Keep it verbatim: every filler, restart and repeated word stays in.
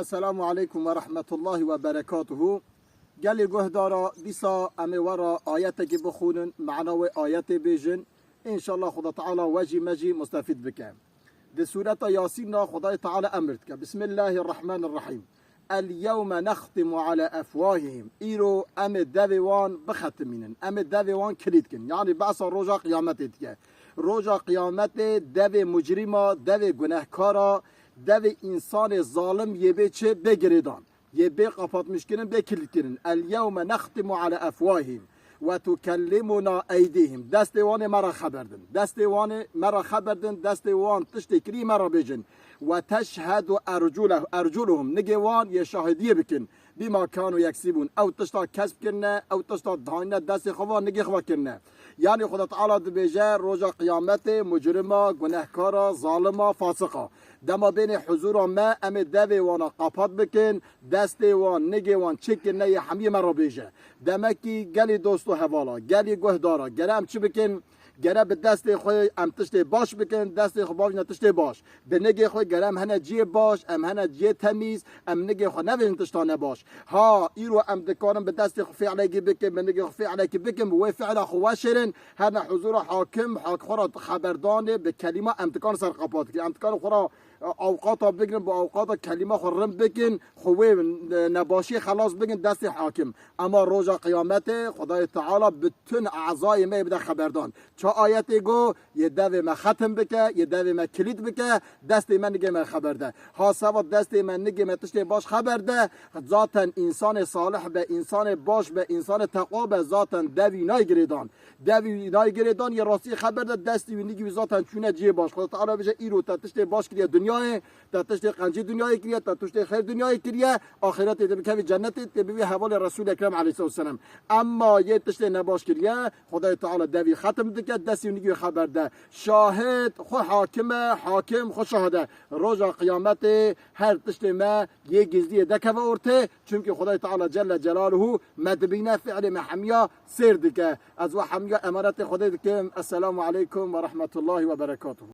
Esselamu aleykum ve rahmetullahi ve berekatuhu. Gelê guhdara, dîsa em ê we re ayetekê bixwînin, mana wê ayetê bêjin. Înşallah Xuda Teala we jî me jî mustefîd bike. Di Sûreta Yasîn de Xudayê Teala emir dike. Bismillahirrahmanirrahîm. El yewme nextimu ala efwahihim. Îro em ê devê wan bixetimînin. Em ê devê wan kilît kin. Yanî behsa roja qiyametê dike. Roja qiyametê devê mucrima, devê gunehkara, devê însanê zalim yê bê çi? Bê girêdan. Yê bê qapatmişkirin, bê kilîtkirin. El yewme nextimu ala efwahihim ve tukellimuna eydihim. Destê wan ê me re xeber din. Destê wan ê me re xeber din, destê wan tiştê kirî me re bêjin. Ve teşhedu ercule-, erculuhum. Nigê wan yê şahidiyê bikin. Bima kanu yeksibun. Ew tişta kesb kirine, ew tişta dayne destê xwe ve, nigê xwe kirine. Yanî Xuda Teala dibêje, roja qiyametê mucrima, gunehkara, zalima, fasiqa. Dema bênê huzura me, em ê devê wana qapat bikin, destê wan, nigê wan çi kirine yê hemiyê me re bêje. Demekî gelî dost û hevala, gelî guhdara, gere em çi bikin? Gere bi destê xwe em tiştê baş bikin, destê xwe bavîne tiştê baş. Bi nigê xwe gere em hene ciyê baş, em hene ciyê temîz, em nigê xwe nevêjin tişta nebaş. Ha, îro em dikarin bi destê xwe fi'lekî bikin, bi nigê xwe fi'lekî bikin, bi wê fi'la xwe weşêrin, hene huzura hakim, hak xwe re xeberdanê, bi kelîma em dikarin ser qapat bikin. Em dikarin xwe re, e, awqata bigirin, bi awqata kelîma xwe rind bikin, xwe wê, e, nebaşiyê xelas bikin destê hakim. Ema roja qiyametê Xwedayê Teala bütün ezayê me yê bide xeberdan. Ça ayetê got, yê devê me xetim bike, yê devê me kilît bike, destê me nigê me xeber de. Ha seba destê me nigê me tiştê baş xeber de, zaten însanê salih be, însanê baş be, însanê teqwa be, zaten devî nayê girêdan. Devî nayê girêdan, yê rastî xeber de, destî wî nigî wî zaten çûne cihê baş. Xweda Teala bêje, îro te tiştê baş kiriye dinyayê, te tiştê qencî dinyayê kiriye, te tiştê xêr dinyayê kiriye, axîretê tê bikevî cennetê, tê bivî hevalê Resûl Ekrem aleyhisselatu vesselam. Emma yê tiştê nebaş kiriye, Xwedayê Teala devî xetim dike, destî nigî wî xeber de. Şahid xwe hakim e, hakim xwe şahid e. Roja qiyametê her tiştê me yê gizliyê dekeve ortê, çimkî Xwedayê Teala Celle Celaluhu me dibîne, fi'lê me hemiya sêr dike. Ez we hemiya emanetê Xwedê dikim. Esselamu aleykum ve rahmetullahi ve berekatuhu.